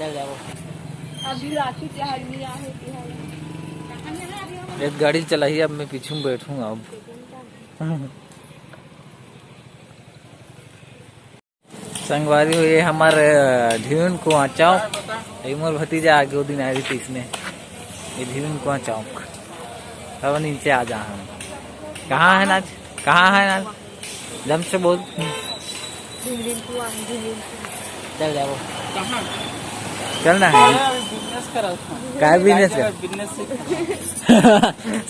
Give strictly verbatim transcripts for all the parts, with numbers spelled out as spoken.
अभी राखी तिहार नहीं आहे, तिहार। एक गाड़ी चलाही, अब मैं पीछू में बैठूंगा अब। संगवारी हो, ये हमर, अ, ढिवन कुआं चौक। ये मोर भतीजा आगे वो दिन आए रहिस इसने। ये ढिवन कुआं चौक। अब नीचे आ जा हम। कहाँ है नाच? कहाँ है नाच? जम से बोल। ढिवन कुआं, ढिवन कुआं। चल जाओ। कहाँ? चलना है। अरे, अभी business कर रहा था। काय business कर? Business से।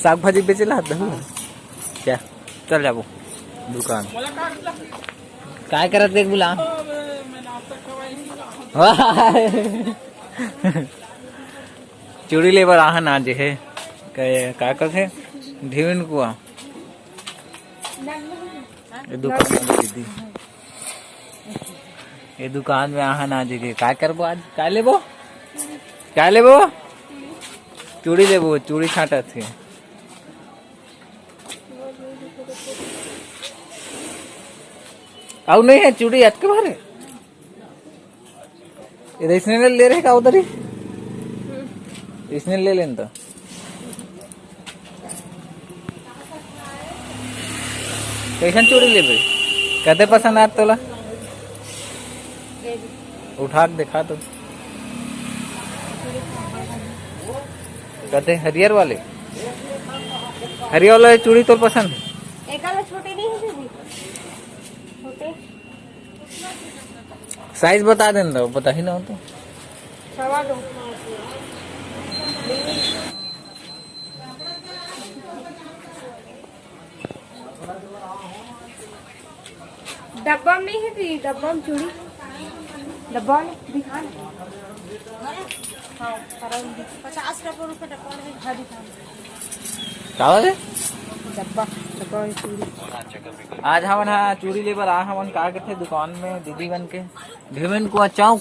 साग भाजी बेचे ला था। क्या? चल जाबो दुकान। काय करत देख बुला। चूड़ी ले बर आहन आज हे। काय, का कथे? ढिवन कुआ। ये दुकान में दीदी। ये दुकान में आहन आज के। काय करबो आज? काय लेबो? काय लेबो? चूड़ी लेबो, चूड़ी छांटत हे। अउ नहीं है चूड़ी, अतके भारे। ये इसने ले, ले रहे का उधर ही? इसने ले लेन तो। कैसन चूड़ी लेबे? कते पसंद आत तोला? उठा के दिखा तो। कते हरियर वाले? हरियर वाले चूड़ी तोर पसंद है? एकाला छोटे नहीं है दीदी? छोटे। Size बता देन दो, बता ही ना हो तो। सवा दो। डब्बा में ही थी, डब्बा में चूड़ी। डब्बा में दिखा ना। हाँ, पचास रुपये डब्बा में। हाँ, दिखा। का होथे? डब्बा, डब्बा में चूड़ी। आज हमन हा चूड़ी लेबर आ हमन का कथे दुकान में दीदी बन के। भिवन कुआ चौक।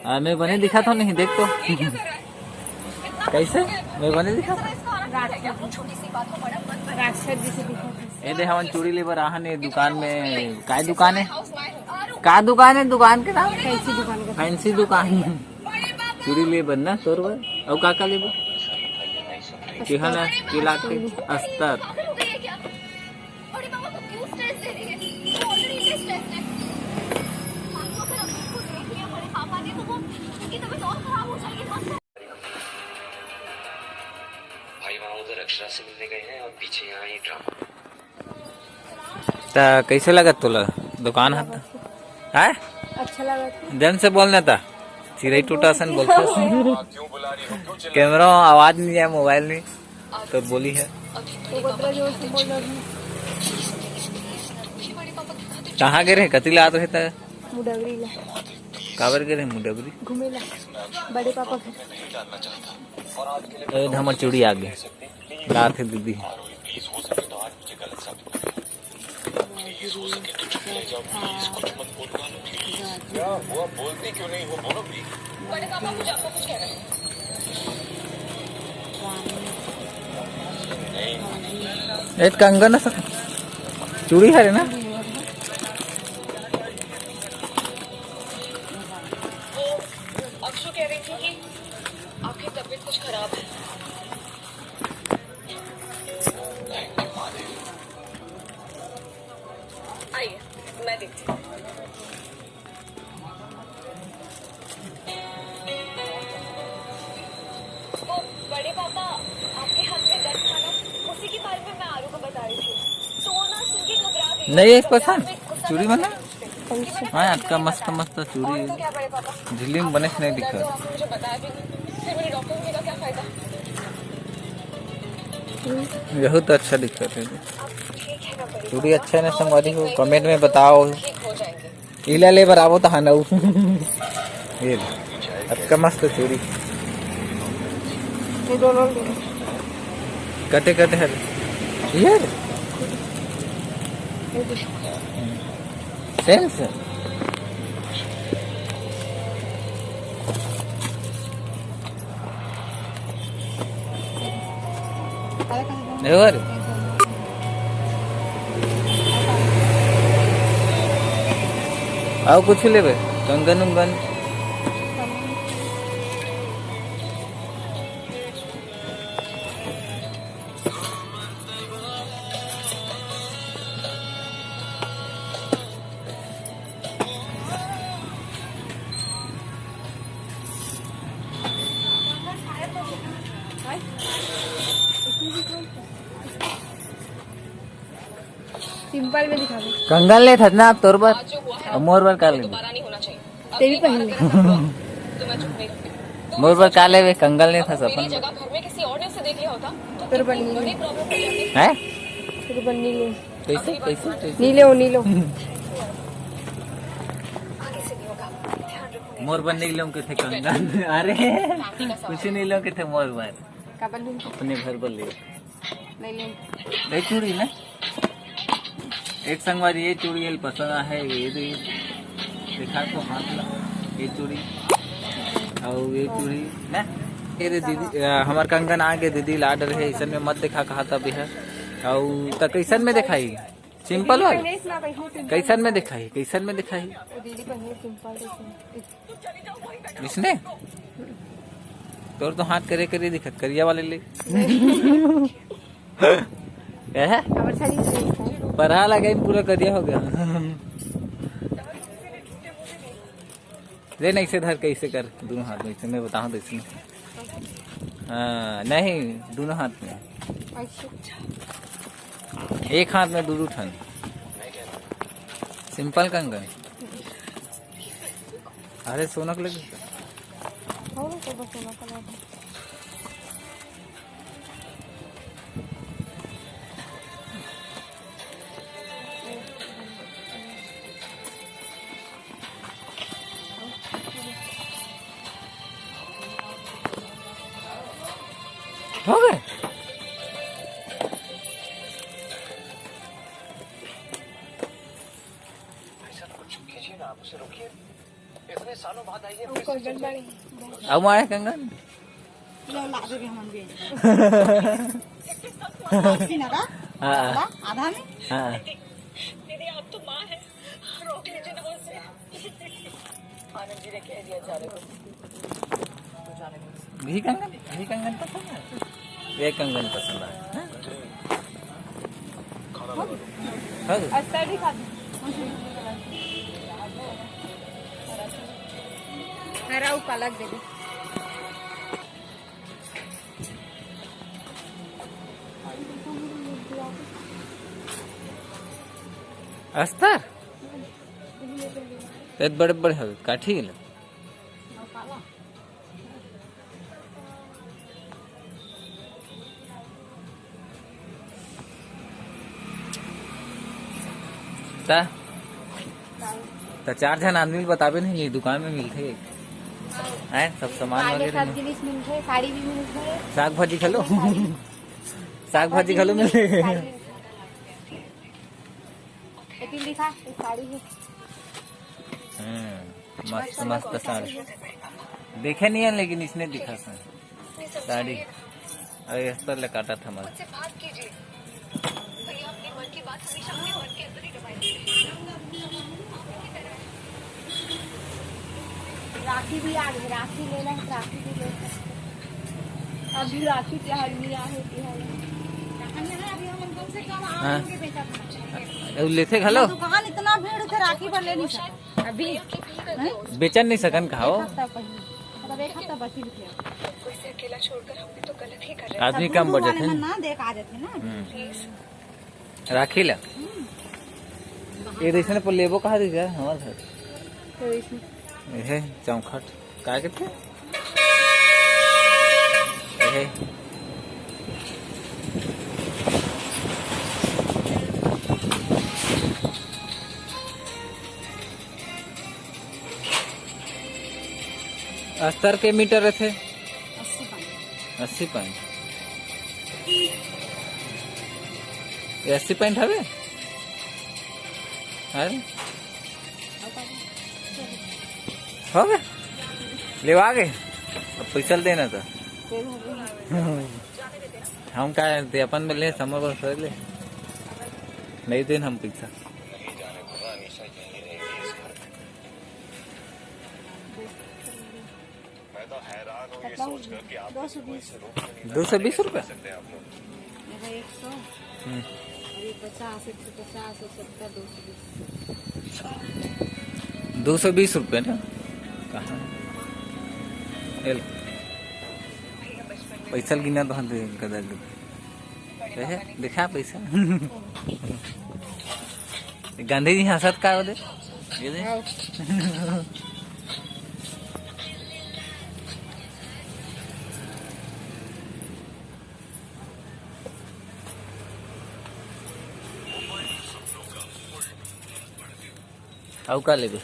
आ, मैं बने दिखा तो नहीं, देख तो। कैसे? मैं बने दिखा? राक्षस जैसे दिखा। ए दे, हमन चूड़ी लेबर आहन ए दुकान में। काय दुकान है? का दुकान है? दुकान के नाम? फैंसी दुकान का। फैंसी दुकान। चूड़ी लेबर ना तोर बर। अउ का का लेबर? केहा ना, केला के अस्तर। बड़े पापा को क्यों स्ट्रेस दे रही है? वो ऑलरेडी इतने स्ट्रेस है। आपको अगर अभी खुद देख लिया बड़े पापा ने तो वो उनकी तबीयत और खराब हो जाएगी। मत भाई वहाँ उधर अक्षरा से मिलने गए हैं और पीछे यहाँ ये ड्रामा। त कैसे लगत तोला दुकान ह? हैं? अच्छा लगत हे। जन से बोलना था। चिरई टूटा सन बोलता। कैमरा आवाज नहीं आया, मोबाइल नहीं। तो बोली है। तो कतरा जोर से बोल रही। कहाँ गे रहे? कति ला आत रहे त? मुडगरी ला। काबर गे रहे मुडगरी? घूमे ला। बड़े पापा घर। ए, हमर चूड़ी आ गे। लात हे दीदी। एक कंगन असन चूड़ी हरे ना। अक्षु कह रही थी कि आपकी तबीयत कुछ खराब है। आइए, मैं देखती हूँ। वो बड़े पापा, आपके हाथ में दर्द था ना, उसी के बारे में मैं आरू को बता रही थी। तो वो ना सुन के घबरा गई। नहीं, एक पसंद चूड़ी बना। हाँ, अतका मस्त मस्त चूड़ी। झिल्ली में बने से नहीं दिखा। बहुत अच्छा दिखत हे। चूड़ी अच्छा हे ना संगवारी हो, कमेंट में बताओ। इला ले बराबर तो हानऊ। ये ले। अतका मस्त चूड़ी। ये दोनों ले। कते कते हरे? ये रे। ये दे। सेम सेम। और? अउ कुछ लेबे? कंगन उंगन? सिंपल में दिखाबे। कंगन लेथस ना अब तोर बर, अब मोर बर का लेबे? तें भी पहन ले। मोर बर का लेबे? कंगन लेथस अपन बर। तोर बर नी ले। हैं? तोर बर नी ले। कैसे, कैसे, कैसे? नी ले, वो नी ले। मोर बर नी लेहूं कथे कंगन। अरे, कुछ नी लेहूं कथे मोर बर। काबर लूं? अपने घर बर ले। नहीं लेंगे। ये चूड़ी ना, एक संगवारी, ये चूड़ी एला पसंद आहे, ये दे, देखा तो हाथ ला, ये चूड़ी, अउ ये चूड़ी ना, ये दे दीदी, अ, हमर कंगन आगे, दीदी ला order हे, अइसन में मत देखा कहा तब यह, अउ त कइसन में देखाही? सिंपल वाला? कैसन में देखाही? कइसन में देखाही? वो दीदी पहले सिंपल देखे। इसने? तोर तो हाथ करे करे दिखत, करिया वाले ले। एहे? हमर शरीर से इसने। पर हाँ लगा, पूरा करिया हो गया। ले नहीं से धर के इसे कर, दोनों हाथ में इसे, मैं बताऊँ तो इसमें। हाँ, नहीं, दोनों हाथ में। अच्छा। एक हाथ में दू दू ठन। सिंपल कंगन। अरे सोना के लगे। हो, तो बस सोना का लगे। हो गए। ऐसा कुछ कीजिए ना, आप उसे रोकिए। इतने सालों बाद आई है, फिर से चल जाए। अब आए कंगन। लो, ला दे, हम भी। अस्सी ना का? हाँ। ला, आधा में? हाँ। दीदी, आप तो माँ है, रोक लीजिए ना उसे। आनंद जी ने कह दिया जा रहे हो। भी कंगन, भी कंगन पसंद है। ये कंगन पसंद है, हाँ? हाँ। अस्तर दिखा दो। हरा उ पलक दे दे। अस्तर? ये बड़े बड़े हवे, काठी गेला। ता? त चार झन आदमी ल बताबे नहीं, ये दुकान में मिलथे। हैं, सब सामान आगे वगैरह सब में। जिनिस मिलथे, साड़ी भी मिलथे। साग भाजी घलो? साड़ी साग भाजी भी घलो मिलथे, मिलथे। साड़ी भी। एती दिखा, ये साड़ी है। हम्म, मस्त, मस्त साड़ी। देखे नहीं है, लेकिन इसने दिखा सा। साड़ी। अरे, अस्तर ले काटा था मैं। राखी भी आ गई, राखी लेना है, राखी भी ले सकते हैं। अभी राखी त्योहार नहीं आए, त्योहार। हाँ। अउ लेथे घलो? दुकान इतना भीड़ थे, राखी पर ले नहीं सकते। अभी बेचन नहीं सकन का हो? एक हफ्ता पहले, मतलब एक हफ्ता बची थी। आदमी कम बजट है ना। देख आ जाते ना। हम्म। राखी ला। हम्म। ये देसन पर लेबो कहा दे जा हमार घर। तो इसमें ये है चौखट। का कहते? ये है। अस्तर के मीटर रथे? अस्सी point। अस्सी point। ये अस्सी point हवे? अरे। हो गए? लेवा गए? अब पैसा ल देना था। हम का ते अपन में ले, समर बस ले। नहीं देन हम पैसा। दो सौ बीस रुपया? एक सौ। हम्म। अरे पचास, एक सौ पचास, एक सौ सत्तर, दो सौ बीस। दो सौ बीस रुपये ना? कहाँ? ये लो। पैसा गिना तो हाथ दे, गदा गदा। देखे? देखा पैसा? गांधी जी हंसत का होले? ये दे। अउ का लेबे?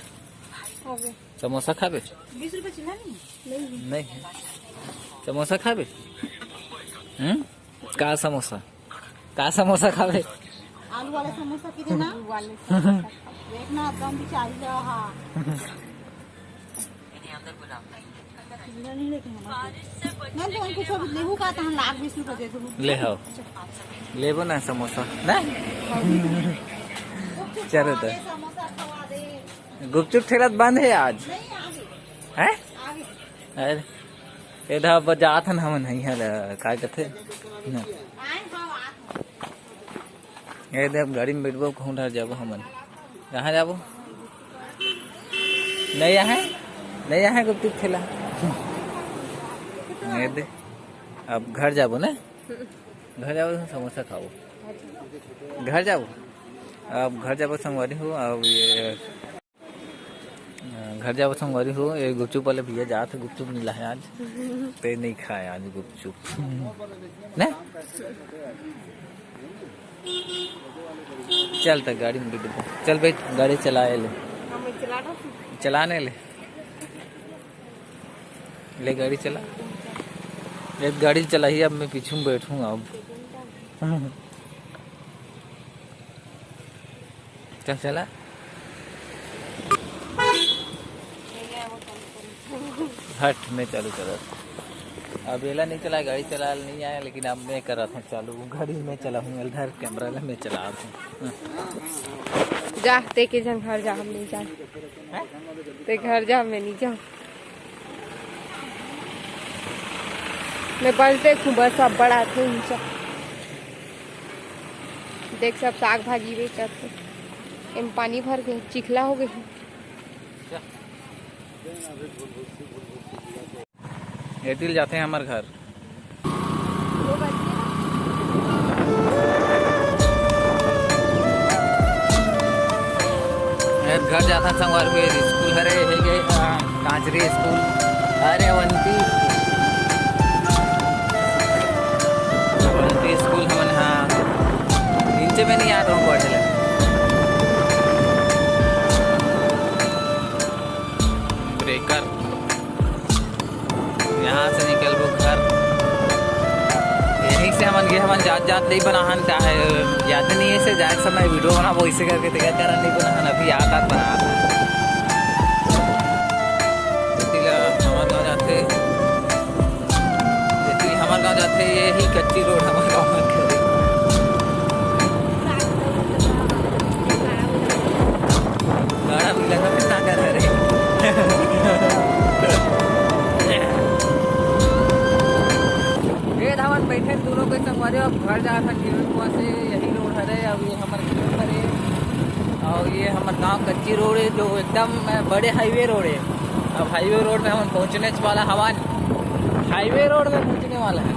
समोसा खाबे? बीस रुपए चिल्ला नहीं? नहीं। समोसा खाबे? हम्म? का समोसा? का समोसा खाबे? आलू वाला समोसा की देना। आलू वाले समोसा। देखना, एकदम बिचारी ला, हाँ। नहीं, तो उनको सब लेबू का, तहन लाग बीस रुपए दे देबू। ले हव। लेबो ना समोसा, ना? चलो तो। समोसा खवा दे। गुपचुप ठेला तो बंद है आज। नहीं, आगे। हैं? आगे। अरे, एधा बजात हन हमन, इहाँ ला, का कथे? ना। आए, हाँ, आत हन। ये दे, अब गाड़ी में बैठबो, कहूँ डहर जाबो हमन। कहाँ जाबो? नहीं आहे, नहीं आहे गुपचुप ठेला। ये दे, अब घर जाबो ना, घर जाबो तो समोसा खाबो, घर जाबो, अब घर जाबो संगवारी हो। अब ये घर जाबो संगवारी हो, ये गुपचुप वाले भैया जात हे, गुपचुप मिला है आज, ते नहीं खाए आज गुपचुप। ना? चल त गाड़ी में बैठ, चल बैठ, गाड़ी चला ले। हाँ, मैं चला रहा हूँ। चलाने ले। ले गाड़ी चला। ये गाड़ी चला ही, अब मैं पीछू में बैठूंगा अब। चल चला। हट, मैं चालू करा। अब एला नहीं चला, गाड़ी चला नहीं आया, लेकिन अब मैं करा था चालू, गाड़ी मैं चला हूँ, घर कैमरा ला मैं चला हूँ। जा, ते के झन घर जा, हम नहीं जा। ते घर जा, मैं नहीं जा। मैं बस देखूं, बस अब बड़ा थे ऊंचा। देख, सब साग भाजी बेचत हे। एम पानी भर गए, चिखला हो गए। एतिल जाते हैं हमार घर। घर जाता संगवारी हो, स्कूल हरे, हे गे, आ, कांचरी स्कूल। अरे अवंती, अवंती स्कूल हमन, हाँ, नीचे में नहीं आ रहा हूँ पढ़े ले। ब्रेकर। यहाँ से निकलबो घर। यहीं से हमन गे, हमन जात जात नहीं बनाहन, का है, याद नहीं है से जाए समय वीडियो बनाबो, इसे करके तेकर कारण नहीं बनाहन, अभी याद आत बनात। एती ला हमर गाँव जाथे, एती हमर गाँव जाथे, यही कच्ची रोड हमर गाँव में खड़ी। गाड़ा भी लगा, कितना कर रहे। ए धावन बैठे दोनों के संगवारी, अब घर जात हन जीवन कुआं से, यही रोड हरे, अब ये हमर घर हरे, और ये हमर गांव कच्ची रोड है, जो एकदम बड़े हाईवे रोड है। अब हाईवे रोड में हमन पहुंचने वाला हवन, हाईवे रोड में पहुंचने वाला है।